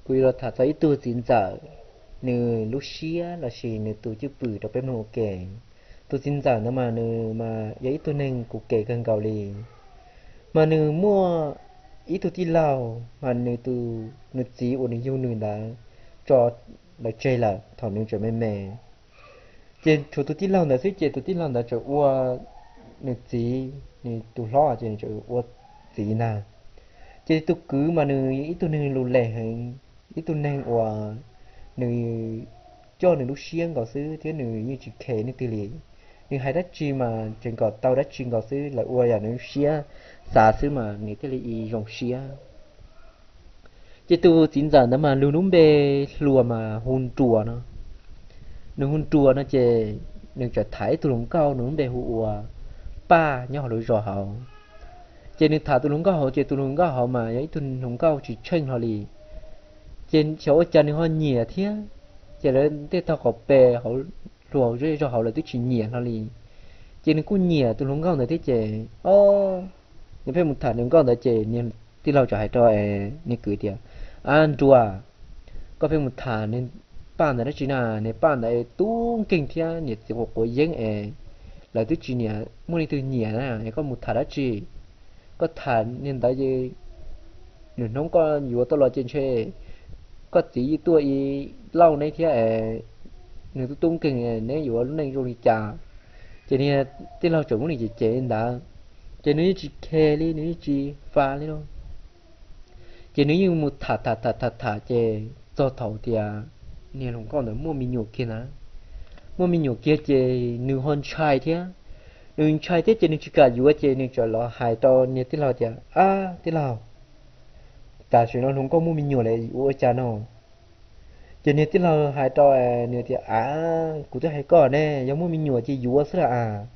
Kuv yuav los tham txog ib tug txiv ntxawm, nws lub siab los sis nws tus cwj pwm rau peb mloog ua ke. Tus txiv ntxawm ntawd mas nws mas yog ib tug neeg kuv kev kawg nkaus li. Mas nws muaj ib tug tij laug, mas nws tus, nws txiv uas nws yug nws ntawd tso lawv tseg lawm thaum nws tseem me me. Ces tshuav tus tij laug ntawd xwb ces tus tij laug ntawd tseem ua nws txiv, nws tus hlob ces nws tseem ua txiv ntag. Ces tus kwv mas nws ib tug neeg lus lem heev, ib tug neeg uas nws coj nws lub siab nkaus xwb thiab nws yeej tsis khes leej twg li. Nws hais dab tsi mas tseem kom tau dab tsi nkaus xwb, lawv ua yam nws lub siab xav xwb mas nws thiaj li zoo siab. Ces tus txiv ntxawm ntawd mas nws lub npe hluas mas hu Nruas no. Nws hu Nruas no ces nws txawm tham ib tug hluas nkauj nws lub npe hu ua Paj nyob hauv lub zos hauv. Ces nws tham tus hluas nkauj hauv ces tus hluas nkauj hauv mas yog ib tug hluas nkauj tsis tsheej hlo li. Ces xyov ua cas nws ho nyiam thiab, ces lawv tej tog qhov pes hauv, hluas zej zog hauv lawv twb tsis nyiam hlo li. Ces nws kuj nyiam tus hluas nkauj ntawd thiab ces, o, nws pheej mus tham tus hluas nkauj ntawd ces niag tij laug txawm hais rau niag kwv tias, Ab Nruas, koj pheej mus tham niag Paj ntawd dab tsi na? Niag Paj ntawd tub nkeeg thiab niam txiv quav quav yeeb es lawv twb tsis muaj leej twg nyiam na, es koj mus tham dab tsi? Koj tham niag ntawd ces nws hnub koj yuav tau los ces ntshe koj txiv yeej tuaj ib lauj neb thiab es nws tub tub nkeeg, neb yuav lub neej zoo li cas? Ces niag tij laug txawm muab nws cem cem li ntawd, ces nws yeej tsis khes li, nws yeej tsis fa li lauj. Ces nws yeej mus tham tham tham tham tham ces txog thaum tias niag hluas nkauj ntawd muaj me nyuam kiag na. Muaj me nyuam kiag ces nws ho ntshai thiab. Nws ntshai thiab ces nws tsis kam yuav ces nws txawm los hais rau niag tij laug tias, Ab tij laug, tam sim no hluas nkauj muaj me nyuam lawm ua cas no? Ces niag tij laug hais rau nws tias, Av, kuv twb hais koj ne, yog muaj me nyuam ces yuav xwb las as.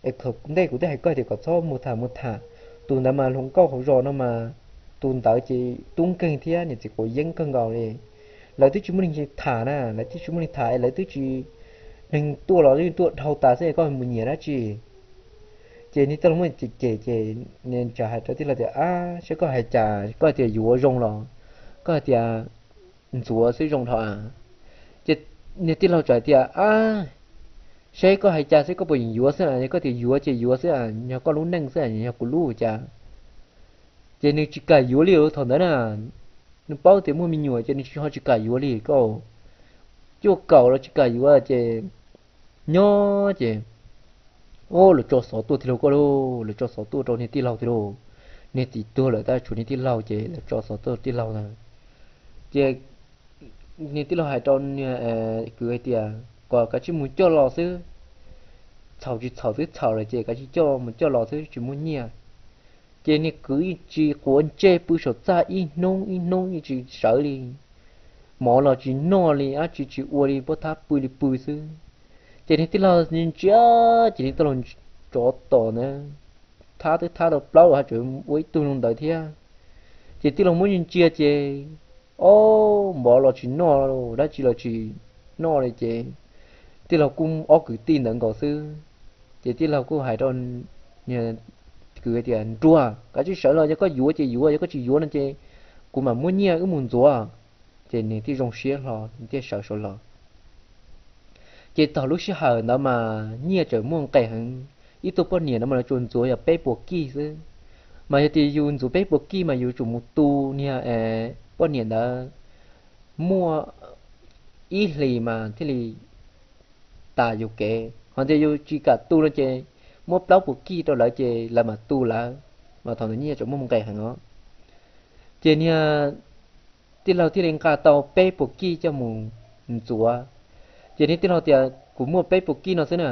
Es thaum ntej kuv twb hais koj tias kom txhob mus tham mus tham, tus ntawd mas hluas nkauj hauv zos no mas, tus ntawd ces tub nkeeg thiab niam txiv quav yeeb kawg nkaus li. Lawv twb tsis muaj neeg tham na, lawv twb tsis muaj neeg tham es lawv twb tsis, neeg tuaj los yeej tuaj dhau tas xwb, koj mus nyiam dab tsi? Ces niag tij laug muab cem cem ces nws txawm hais rau tij laug tias, Ab, saib koj hais cas, koj hais tias yuav zoo los koj hais tias ntxuav xwb zoo dhau a? Ces niag tij laug txawm hais tias, Ab, saib koj hais cas xwb, koj puas yeem yuav xwb? Yog koj tias yuav ces yuav xwb, yog koj lub neej xwb, yog kuv lub cas? Ces nws tsis kam yuav li thaum ntawd na. Nws paub tias muaj me nyuam ces nws tsis ho tsis kam yuav li, koj cuaj kaum los tsis kam yuav ces nyob ces, o, lawv tso xov tuaj tiag lauj koj lauj, lawv tso xov tuaj rau niag tij laug tiag lauj. Niag txiv tuag lawm tab tshuav niag tij laug ces lawv tso xov tuaj tij laug ntag. Ces niag tij laug hais rau niag kwv hais tias kom kav tsij mus coj los xwb, txhaum tsis txhaum twb txhaum lawm ces kav tsij coj mus coj los xwb tsis muaj nyiaj. Ces niag kwv yeej tsis quav ntsej pw saum txaj ib hnub ib hnub yeej tsis sawv li, mov los tsis noj li, dab tsi tsis ua li, pob thab pw li pw xwb. Ces niag tij laug ntsia, ces niag tij laug tsov tom ntawd, thab twb thab tau plaub los ho tseem ua ib tug zoo ntawd thiab. Ces tij laug muab ntsia ntsia ces, o, mov los tsis noj, dab tsi los tsis noj li ces tij laug kuj ob kwv tij ntawd nkaus xwb. Ces tij laug kuj hais rau niag kwv tias, Nruas, kav tsij sawv los, yog koj yuav ces yuav, yog koj tsis yuav no ces kuv mam muab nyiaj wb mus ntxuav. Ces nws thiaj zoo siab hlo, nws thiaj sawv saud los. Ces thaum lub sij hawm ntawd mas nyiaj tseem muaj nqis heev, ib tug poj niam no mas lawv tsuas ntxuav yog peb puas kij xwb. Mas yog tias yus ntxuav peb puas kij mas yus tsum mus tu niag poj niam ntawd muaj ib hlis mas thiaj li tas yus kev. Ho tias yus tsis kam tu no ces muab plaub puas kij rau lawv ces lawv mam tu lawv. Mas thaum ntawd nyiaj tseem muaj nqis heev os. Ces niag tij laug thiaj li nqa tau peb puas kij coj mus ntxuav. Ces niag tij laug tias, Kuv muaj peb puas kij no xwb na,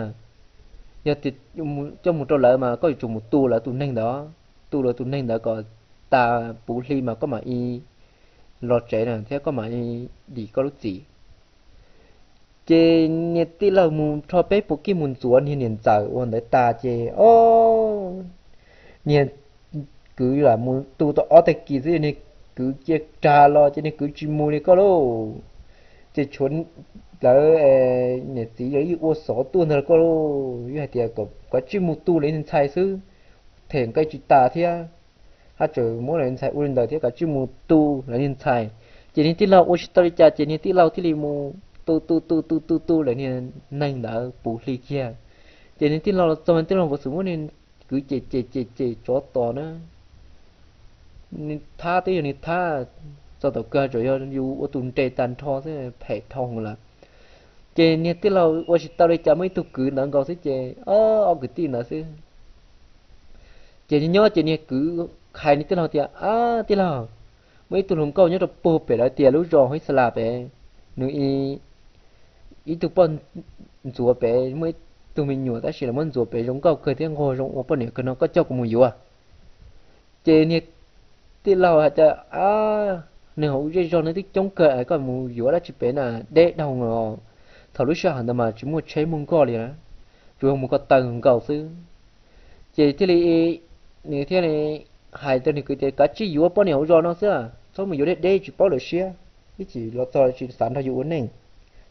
yog tias coj mus rau lawv mas koj yuav tsum mus tu lawv tus neeg ntawd, tu lawv tus neeg ntawd kom tas puv hli mas koj mam li los tsev na thiab koj mam li dim koj lub txim. Ces niag tij laug mus rho peb puas kij mus ntxuav niag niam ntxawm ua ntawd tas ces, o, niag kwv lam mus tu tau ob tag kis xwb niag kwv cia rag los ces niag kwv tsis mus li koj lauj. Ces tshuav lawv niam txiv lawv yeej ua xov tuaj ntag lauj koj lauj, yeej hais tias kom kav tsij mus tu lawv niag ntxhais xwb, them nqi tsis tas thiab. Haj tseem muab lawv niag ntxhais ua li ntawd thiab, kav tsij mus tu lawv niag ntxhais, Ces niag tij laug ua tsis tau li cas ces niag tij laug thiaj li mus tu tu tu tu tu tu lawm niag neeg ntawd puv hli kiag. Ces niag tij laug los txog, tij laug puas xum muab niag kwv cem cem cem cem tsov tos na. Nws thab twb yog nws thab, txog tom kawg tsuas yog yus ua tus nres tag nrho xwb, phem dhau lawm. Ces niag tij laug ua tsis tau li cas, muaj ib tug kwv ntawd nkaus xwb ces ob kwv tij ntawd xwb. Ces nyob ces niag kwv hais niag tij laug tias, Ab tij laug, muaj ib tug hluas nkauj nyob rau puag pem lawv tias lub zos Hib Xas Las pem, nws ib tug poj ntxuav pem, muaj ib tug me nyuam tab sis lawv muab ntxuav pem zoo nkauj kawg thiab nquag zoo ua poj niam kawg no, koj coj kuv mus yuav. Ces niag tij laug hais tias, Ab, neeg hauv zej zog no twb coob kawg, koj mus yuav dab tsi pem na, deb dhau los. Thaum lub sij hawm ntawd mas tsis muaj tsheb muaj nkoj li na, tsuas yog mus ko taw nkaus xwb. Ces thiaj li, nws thiaj li hais rau nws kwv tias, Kav tsij yuav poj niam hauv zos no xwb, txhob mus yuav deb deb tsis paub lawv siab, ib chim los txog tsis xav nrog yus ua neej,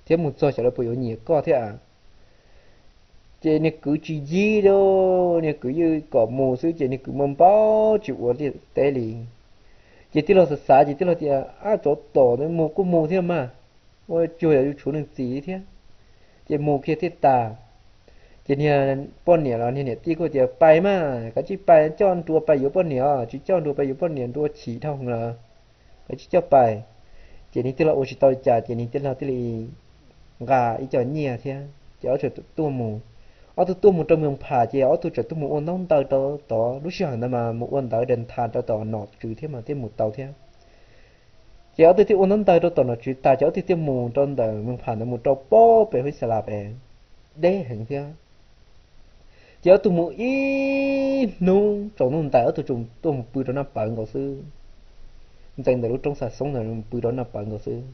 thiab mus txog xyov lawv puas yuav nyiam koj thiab. Ces niag kwv tsis yib li, niag kwv yeej kom mus xwb ces niag kwv mas npau tsis ua li teb li. Ces tij laug xav xav ces tij laug tias, Ab, tsov tom mus kuj mus thiab mas, ua cuag yog yus tshuav nws txiv thiab. Ces mus kiag thiaj tas. Ces niag poj niam los niag niam tij kuj tias, Pais mas, kav tsij pais, coj nrua pais yuav poj niam os, tsis coj nrua pais yuav poj niam nrua chim dhau lawm, kav tsij coj pais. Ces niag tij laug ua tsis tau li cas ces niag tij laug thiaj li nqa ib co nyiaj thiab ces ob tug tuaj mus. Ob tug tuaj mus rau Moos Phas ces ob tug txawm tuaj mus ua ntaub ntawv rau tod, lub sij hawm ntawd mas mus ua ntawv de ntha rau tom nom tswv thiab mas thiaj mus tau thiab. Ces ob tug thiaj ua ntaub ntawv rau tom nom tswv tas ces ob tug thiaj mus rau ntawm Moos Phas ntawd mus rau puag pem Hib Xas Las pem, deb heev thiab. Ces ob tug mus ib hnub tsaus ntuj ntais ob tug tsuas tuaj mus pw rau naj pawv nkaus xwb. Ntxeev ntawm lub roob xa xoob ntawd mus pw rau naj pawv nkaus xwb.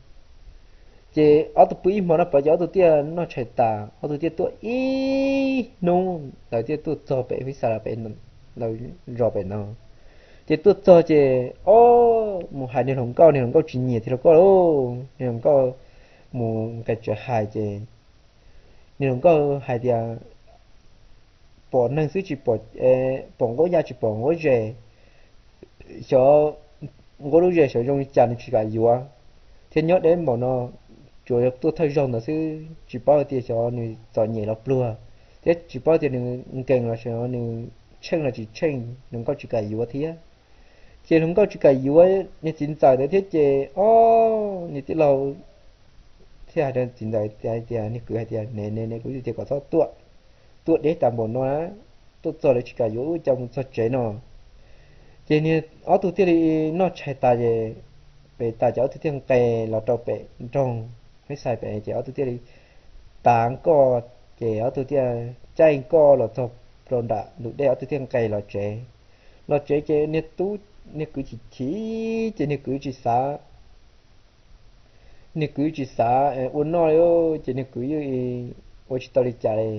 Ces ob tug pw ib hmo naj pawv ces ob tug thiaj noj tshais tas ob tug thiaj tuaj ib hnub ntawd thiaj tuaj txog pem Hib Xas Las pem lawv zos pem no. Ces tuaj txog ces ob mus hais niag hluas nkauj, niag hluas nkauj tsis nyiam tiag li koj lauj, niag hluas nkauj mus nqes tsev hais ces niag hluas nkauj hais tias, Pom neeg xwb tsis pom, pom nquab ya tsis pom nquab zes, xyov nquab lub zes xyov zoo li cas nws tsis kam yuav, thiab nyob deb npaum no tsuas tuaj thawj zaug ntawd xwb tsis paub hais tias xyov nws txom nyem los pluag, thiab tsis paub tias nws nkees los xyov nws tsheej los tsis tsheej, hluas nkauj tsis kam yuav thiab. Ces hluas nkauj tsis kam yuav niag txiv ntxawm ntawd thiab ces ob niag tij laug thiaj hais rau txiv ntxawm tias, niag kwv hais tias, Ne ne ne, kuv tias kom txhob tuaj, tuaj deb tas npaum no, tuaj txog lawv tsis kam yuav wb coj mus txog tsev no. Ces niag ob tug thiaj li noj tshais tas es pem tas ces ob tug thiaj nqes los rau pem nroog Hib Xas Las pem ces ob tug thiaj li tav nkoj, ces ob tug thiaj caij nkoj los txog rau nram ntug dej ob tug thiaj nqes los tsev. Los tsev ces niag tub, niag kwv chim chim ces niag kwv tsis xav, niag kwv tsis xav ua noj li, ces niag kwv yeej ua tsis tau li cas li.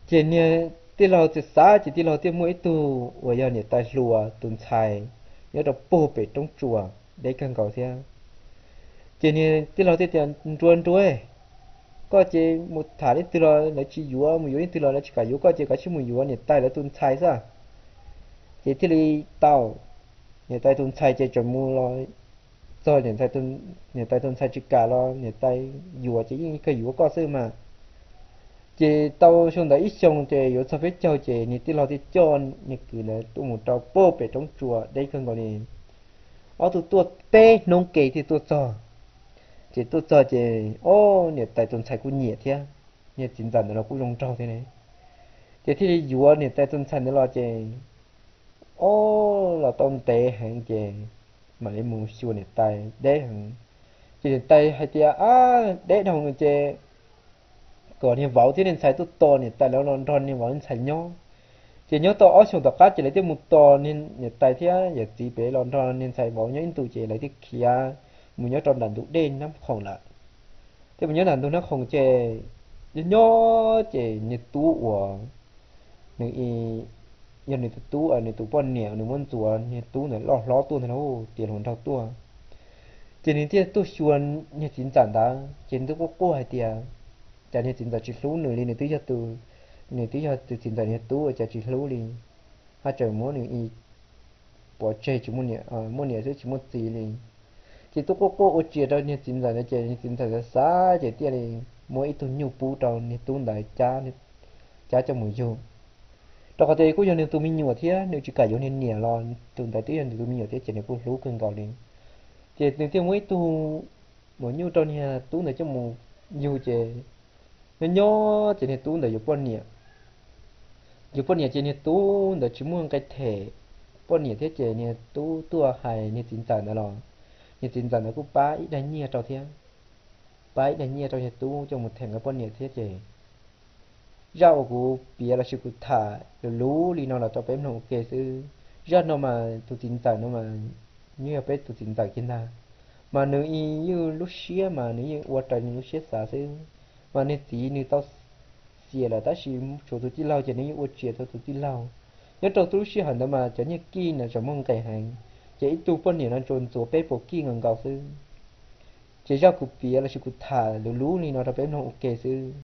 Ces niag tij laug txawm xav ces tij laug thiaj muaj ib tug uas yog niam tais hluas tus ntxhais nyob rau puag pem roob tsuas deb kawg nkaus thiab. Ces niag tij laug thiaj tias, Nruas nruas, koj ces mus tham leej twg los lawv tsis yuav, mus yuav leej twg los lawv tsis kam yuav, koj ces kav tsij mus yuav niam tais lawv tus ntxhais xwb. Ces thiaj li tau, niam tais tus ntxhais ces tseem mus los txog niam tais tus ntxhais tsis kam los niam tais yuav ces yeej kawg yuav koj xwb mas. Ces tau xyoo ntawd ib xyoo ces yuav txog peb caug ces niag tij laug thiaj coj niag kwv ntawd tuaj mus rau puag pem roob tsuas deb kawg nkaus li. Ob tug tuaj peb hnub ke thiaj tuaj txog. Ces tuaj txog ces ob niam tais tus ntxhais kuj nyiam thiab, niag txiv ntxawm ntawd los kuj zoo nraug thiab ne. Ces thiaj li yuav niam tais tus ntxhais ntawd los ces ob los tau ntev heev ces mam li mus xyuas niam tais deb heev. Ces niam tais hais tias, Ab, deb dhau ces kom niag vauv thiab niag ntxhais tuaj tos niam tais lawv los nrog niag vauv niag ntxhais nyob. Ces nyob tau ob xyoos tom qab ces lawv thiaj mus tos niam tais thiab yawm txiv pem los nrog niag ntxhais vauv nyob ib ntus ces lawv thiaj khiav mus nyob rau nram ntug dej Nab Khoom lawm. Thiaj mus nyob nram ntug Nab Khoom ces nyob nyob ces niag tub uas nws yog nws tus tub, nws tus poj niam nws muab ntxuav niag tub ntawd loj hlob tuaj ntag lauj, tiav hluas nraug tuaj. Ces nws thiaj tuaj xyuas niag txiv ntxawm ntawd ces nws twb quaj quaj hais tias, cas niag txiv ntxawm tsis hlub nws li, nws twb yog tus, nws twb yog tus txiv ntxawm niag tub cas tsis hlub li, haj tseem muab nws pov tseg tsis muaj niam, muaj niam xwb tsis muaj txiv li. Ces tub quaj quaj ua tsiav rau niag txiv ntxawm ntawd ces niag txiv ntxawm ntawd xav ces thiaj li muab ib tug nyuj pub rau niag tub ntawd cab coj mus yug. Rau qhov tias kuj yog nws tus me nyuam thiab, nws tsis kam yuav niag niam los tus ntawd twb yog nws tus me nyuam thiab ces nws kuj hlub kawg nkaus li. Ces nws thiaj muab ib tug maum nyuj rau niag tub ntawd coj mus yug ces nyob nyob ces niag tub ntawd yuav poj niam. Yuav poj niam ces niag tub ntawd tsis muaj nqe them poj niam thiab ces niag tub tuaj hais niag txiv ntxawm ntawd los niag txiv ntxawm ntawd kuj pab ib daig nyiaj rau thiab, pab ib daig nyiaj rau niag tub coj mus them nkawd poj niam thiab ces zaj uas kuv piav los sis kuv tham luv luv li no los rau peb mloog ua ke xwb. Zaj no mas tus txiv ntxawm no mas yeej yog peb tus txiv ntxawm kiag ntag, mas nws yeej lub siab mas nws yeej ua raws nws lub siab xav xwb. Mas niag txiv nws tau xiam lawm tab sis tshuav tus tij laug ces nws yeej ua tsiav tau tus tij laug. Nyob rau lub sij hawm ntawd mas cov nyiaj kij no tseem muaj nqis heev, ces ib tug poj niam no tsuas ntxuav peb puas kij nkaus nkaus xwb. Ces zaj kuv piav los sis kuv tham luv luv li no rau peb mloog ua ke xwb.